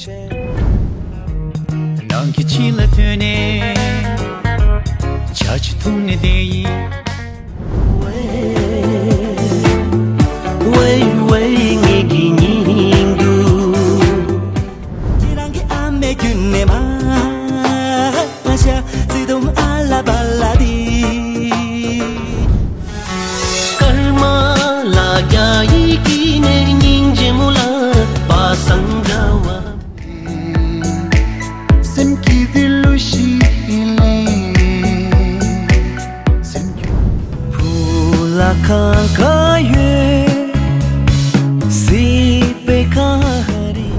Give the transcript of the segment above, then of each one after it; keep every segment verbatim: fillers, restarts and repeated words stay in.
ནང་གི་ཕྱི་ལ་ཐོན་ནས་ཇ་ཆུ་འཐུང་ནས་བསྡད་ཡིན། ཝེ་ཝེ་ངེད་ཀྱི་སྙིང་སྡུག་ཁྱེད་རང་གི་ཨ་མའི་རྒྱུད་ནས་མ་ཤ་བརྩེ་དུང་ཨ་ལ་པ་ལ་དི། སྐར་མ་ལ་རྒྱ་ཡིག་གི་ནས་སྙིང་རྗེ་མོ་ལ་པ་སངས་འདྲ་བ། སེམས་ཀྱི་བི་ལུ་ཤི་ལེ། སེམས་ཀྱི་བུ་ལ་གང་ག་ཡོད་སྲིད་པའི་ག་རེ།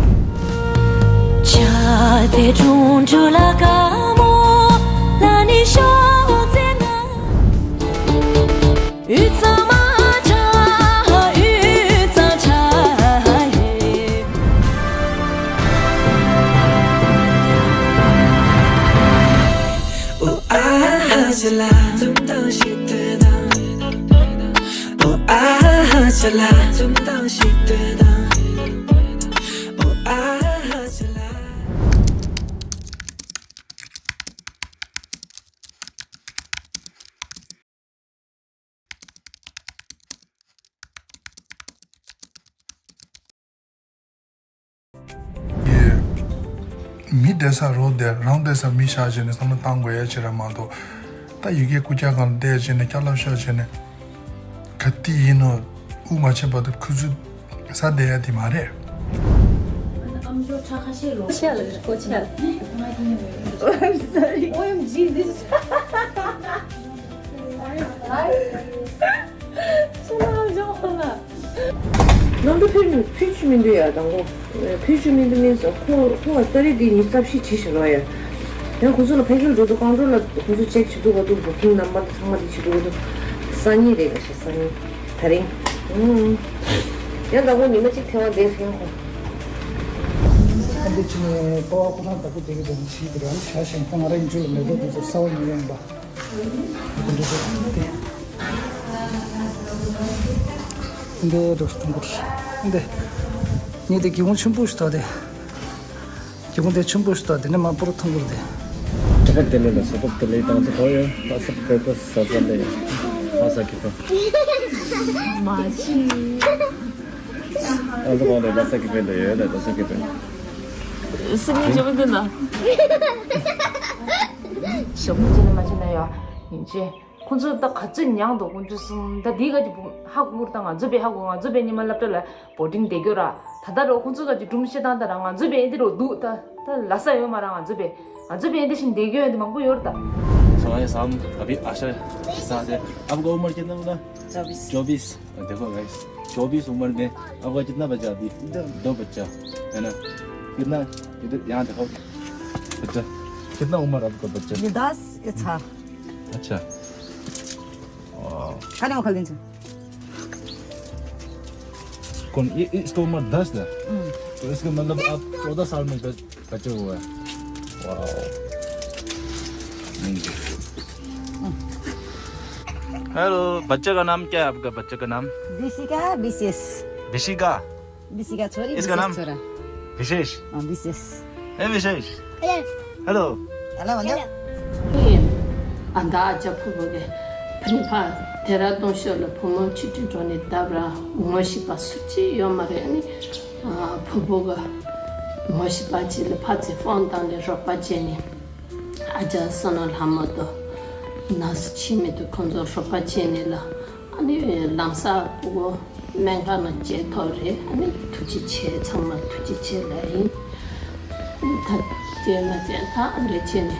བྱ་དེ་དྲུང་དྲུ་ལ་དགའ་མོ་ལ་ནི་ཤོག་ཙེ་ན། ཨུ་ཙ་མ་ཁྲ་ཨུ་ཙ་ཁྲ་ཧེ། ཨོ་ཨ་ཧ་ཤ་ལ་ཙུམ་ཏང་ཤི་ཏེ་དང་། ཨོ་ཨ་ཧ་ཤ་ལ་ཙུམ་ཏང་ཤི་ཏེ་དང་། ཨོ་ཨ་ཧ་ཤ་ལ། ཡེ། མི་བསྡད་ས་རོ་བསྡད། རང་བསྡད་ས་མི་བཞག་བྱས་ནས་བསམ་བློ་བཏང་དགོས་ཡ་ཅིག་ར་མ་གཏོགས། ད་ཡི་གེ་རྐུབ་བཀྱག་སྒང་ལ་བསྡད་བྱས་ནས་སྐྱག་ལབ་བཤད་བྱས་ནས། ག་དེ་ཡིན་ནོ། དབུགས་མ་ཆད་བར་དུ་ཁུ་ཚུར་ཟ་བསྡད་ཡ་དེ་མ་རེད། ཨམ་ཅོག་ཁྲ་ཁ་ཤས་ལོ། ཤ་ལ་ཀོ་ཆ། I'm sorry. ཨོ་ཨེམ་ཇི་this. ཚུར་ལ་འཇོག་ཁོ་ན། ནང་དུ་ཕེབས་ཕེབས་ཆུ་མི་འདུག་ཡ། དང་པོ་ཕེབས་ཆུ་མི་འདུག་མིན་སོང་། ཁོ་ཁོ་ལ་ཏ་རིག་འདི་ཉི་ཤུ་རྩ་བཞི་བྲིས་ཤག་རོ་ཡ། ཡང་ཁོ་ཚོ་ལ་ཕེབས་ཆུ་འགྲོ་དུས་རྐང་གྲོལ་ལ་ཁོ་ཚོ་ཅེག་བྱེད་དུས་ག་དུས་བུ་ཁིང་རྣམ་པ་དང་ཚང་མ་འདི་བྱེད་དུས་ག་དུས་སང་ཉིན་རེད། ག་ཤེད་སང་ཉིན་དེ་རིང་། ཨུམ། ཡང་ཟླ་གོང་ཉི་མ་གཅིག་ཐལ་བ་བསྡད་ཤག་ཡང་ཁོ། ཨ་འདི་ཕྱི་ནས་པ་བ་ཁོ་རང་བདག་པོ་བསྡད་ཀྱི་འདུག་ཞིག་དེ་རང་ཤ་ཞེན་ཁོ་ང་རང་ཡིན་ཆོས་ལ་མེད་པ་དུས་ཚོད་གསར་བ་ཉོ་ཡོང་པ། འདི་འདྲ་ཐུང་གུར། འདི། ངས་འདི་སྒེའུ་ཁུང་ཆེན་པོ་ཞིག་བཏགས་ཏེ། སྒེའུ་ཁུང་དེ་ཆེན་པོ་ཞིག་བཏགས་དེ་ནས་མ་པོ་ར་ཐུང་གུར་དེ། ས་ཕབ་དེ་ལས་ལ་ས་ཕབ་དེ་ལས་དང་ཚོ་གོ་ཡོད། ས་ཕབ་དེ་ས་ས་ལས་ས་ས་ཀི་ཕ། མ་ཅི། ཨ་ལོ་གོང་ལས་ལ་ས་ཀི་ཕ་འདྲ་ཡོད་ལ་ལ་ས་ཀི་ཕ། སི་ནི་ཇོ་མི་འདུག་ན། ཞོགས་པ་ཅི་ནས་མ་བྱས་ན་ཡ། ཡིན་ཅེ། ཁོང་ཚོ་ད་ག་ཚོད་མྱངས་འདུག་ཁོང་ཚོ་གསུམ་ད་འདི་ག་གི་ཧ་གོ་གི་རེད། ད་ང་ཚོ་བས་ཧ་གོ་ང་ཚོ་བས་ཉི་མ་སློབ་གྲྭ་ལ་བོར་ཌིང་བསྡད་རྒྱུ་ར། ད་ལྟ་རོ་ཁོང་ཚོ་ག་གི་སྒྲུང་བཤད་སྟངས་ད་ར་ང་ཚོ་བས་འདི་རོ་འདུག་ད་ད་ལ་ས་ཡོད་མ་ར། ང་ཚོ་བས་ང་ཚོ་བས་འདི་བཞིན་བསྡད་རྒྱུ་ཡོད་འདི་མང་པོ་ཡོད་རེད་ད། सवाल है साहब, अभी आशा के साथ है। आपका उम्र कितना बोला? चौबीस। चौबीस। देखो गाइस, चौबीस उम्र में आपका कितना बच्चा अभी? दो। दो बच्चा, है ना? कितना? इधर यहाँ दिखाओ बच्चा। कितना उम्र आपका बच्चा? ये दस, ये छः। अच्छा। वाह। खाने में खा लीजिए। कौन? ये, इसका उम्र दस है। हम्म। तो इसका मतलब आप चौदह साल में बच-, बच्चा हुआ है। वाह। हेलो, बच्चे का नाम क्या है आपका, बच्चे का नाम? बिशिका, विशेष। बिशिका? बिशिका छोरी, इसका विशेष नाम? छोरा। विशेष? अँ, विशेष। ए विशेष। हेलो। हेलो। हेलो भन्दा। ཨ་ད་ཨ་ཅག་ཕུ་བོ་གི་ཕ་ནི་ཕ་ཏེ་ར་ཏུང་ཤོད་ལ་བུ་མོ་ཆུ་ཁྲིད་འགྲོ་ནི་སྟབས་ར་ངོ་ཤེས་པ་སུ་གཅིག་ཡོད་མ་རེད། ཨ་ནི་ཨ་ཕུ་བོ་གི་ངོ་ཤེས་པ་གཅིག་ལ་ཕ་ཚེ་ཕོན་བཏང་ནས་རོགས་པ་བྱས་ནས། ཨ་ཅག་བསོད་ནམས་ལྷ་མོ་དང་ན་སུ་ཆི་མི་དང་ཁོང་ཚོ་རོགས་པ་བྱས་ནས་ལ། ཨ་ནི་ལམ་སང་ཕྲུ་གུ་སྨན་ཁང་ནང་བཅད་ཐོག་རེད། ཨ་ནི་ཐུགས་རྗེ་ཆེ། ཚང་མ་ཐུགས་རྗེ་ཆེ་ལབ་ཡིན། ད་དེ་མ་ཚད་ད་ཨ་འདྲ་བྱས་ནས་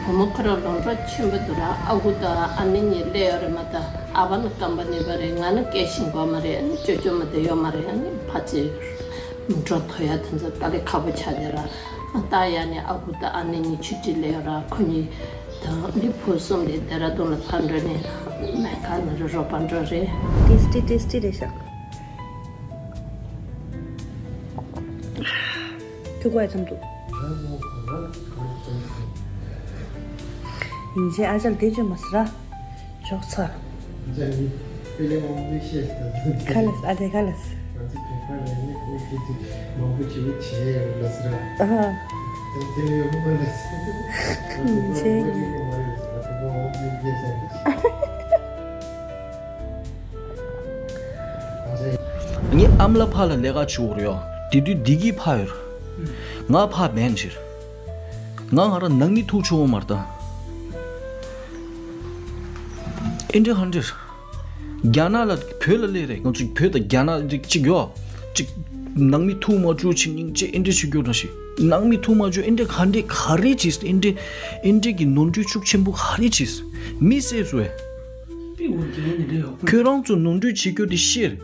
བུ་མོ་ཁོ་རང་ལོ་འགྲོ་ཆེན་པོ་འདུག་ར། ཨ་ཁུ་དང་ཨ་ནེ་གཉིས་སླེབས་ཡོད་རེད་མ། ད་ཨ་ཕ་ནི་སྐམ་པ་ནི་པ་རེད། ང་ནི་སྐད་ཤེས་དགོས་མ་རེད། ཨ་ནི་ཅོ་ཅོ་མ་དེ་ཡོད་མ་རེད། ཨ་ནི་ཕ་ཚེ་འགྲོ་ཐུབ་ཡ་དེ་ཚོ་དཀའ་ལས་ཁག་པོ་ཆགས་བསྡད་ར། ད་ཡ་ནི་ཨ་ཁུ་དང་ཨ་ནེ་གཉིས་ཆུ་ཁྲིད་སླེབས་ཡོད་ར། ཁོ་གཉིས། དང་འདི་བུ་གསུམ་དེ་ལྡེ་ར་ལྡུན་ལ་ཕར་འགྲོ་ནས་སྨན་ཁང་ནང་རོགས་པ་འགྲོ་རེད། ཏེས་ཏི་ཏེས་ཏི་རེད་ཤག་ཐུག་པ་ཙམ་འདུག་ཡིན་ཆེ་ཨ་ཅག་ལ་དེ་བཅོས་མ་ཟེར་ར། ཅོག་ཚ། ཁ་ལས་ཨ་དེ་ཁ་ལས། མང་པོ་ཅིག་བྱས་ཡོད་ལ་ཟེར། ཨ། དེ་དེ་ཡོད་མ་རེད་ཟེར། མི་ཚེ་ཡོད་མ་རེད་ཟེར། ཨ། ངའི་ཨ་མ་ལགས་ཕར་ལ་ལས་ཀ་བྱེད་འོར་ཡོད། དེ་དུས་བདེ་སྐྱིད་ཕར་ཡོད། ང་ཕར་བན་ཕྱིར། ང་ང་རང་ནང་མི་ཐུག་ཆོག་མ་རེད་ད། ཨེ་འདྲ་ཧ་འདྲ། རྒྱ་ནག་ལ་བོད་ལ་སླེབས་རེད། ང་ཚོ་བོད་དང་རྒྱ་ནག་གཅིག་གཅིག་ཡོད། གཅིག་ནང་མི་ཐུག་མ་བཅུག་ཕྱི་ཉིན་གཅིག་ཨེ་འདྲ་བྱེད་རྒྱུ་ར་ཞིག་ནང་མི་ཐུག་མ་བཅུག་ཨེ་འདྲ་ག་འདྲ་ག་རེ་བྱས། ཨེ་འདྲ་ཨེ་འདྲ་གི་ནོར་འཁྲུལ་ཤུགས་ཆེན་པོ་ག་རེ་བྱས། མི་བསད་སོང་བས། ཁྱོད་རང་ཚོ་ནོར་འཁྲུལ་བྱེད་རྒྱུ་དེ་ཤེས།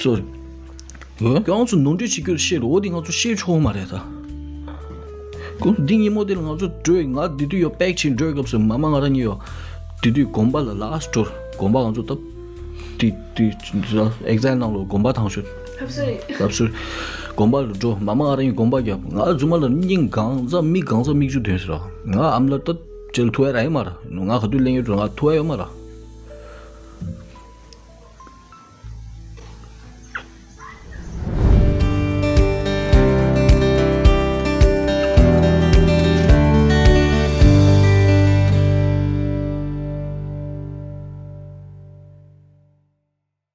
སོ། ཁྱོད་རང་ཚོ་ནོར་འཁྲུལ་བྱེད་རྒྱུ་ཤེས་རོགས་དེ་ང་ཚོ་ཤེས་ཆོག་མ་རེད་ད། ཀུན་འདི་ཉིན་མོ་དེ་ལ་ང་ཚོ་འགྲོ་ཡི། ང་དེ་དུས་ཡོ་པེག་བྱས་འགྲོ་ཡི་སྐབས་སུ་མ་མ་ང་རང་གཉིས་ཡོ། དེ་དུས་དགོན་པ་ལ་ལ་སི་ཊོར་དགོན་པ་ང་ཚོ་སྟབས། དེ་དེ་ཨེག་ཛལ་ནང་ལོ་དགོན་པ་ཐང་ཤོད། ལྷ་བསུར། ལྷ་བསུར། དགོན་པ་ལ་འགྲོ། མ་མ་ང་རང་གཉིས་དགོན་པ་རྒྱབ། ང་རྫུན་མ་ལ་སྙིང་གང་ཚ་མིག་གང་ཚ་མིག་ཆུ་ཐོན་ཟེར་ར། ང་ཨ་མ་ལ་ད་ཅེལ་ཐུ་ཨེ་ར་ཡི་མ་ར། ང་ག་དུས་ལེན་ཡོད་འགྲོ་ང་ཐུ་ཨེ་ཡོད་མ་ར།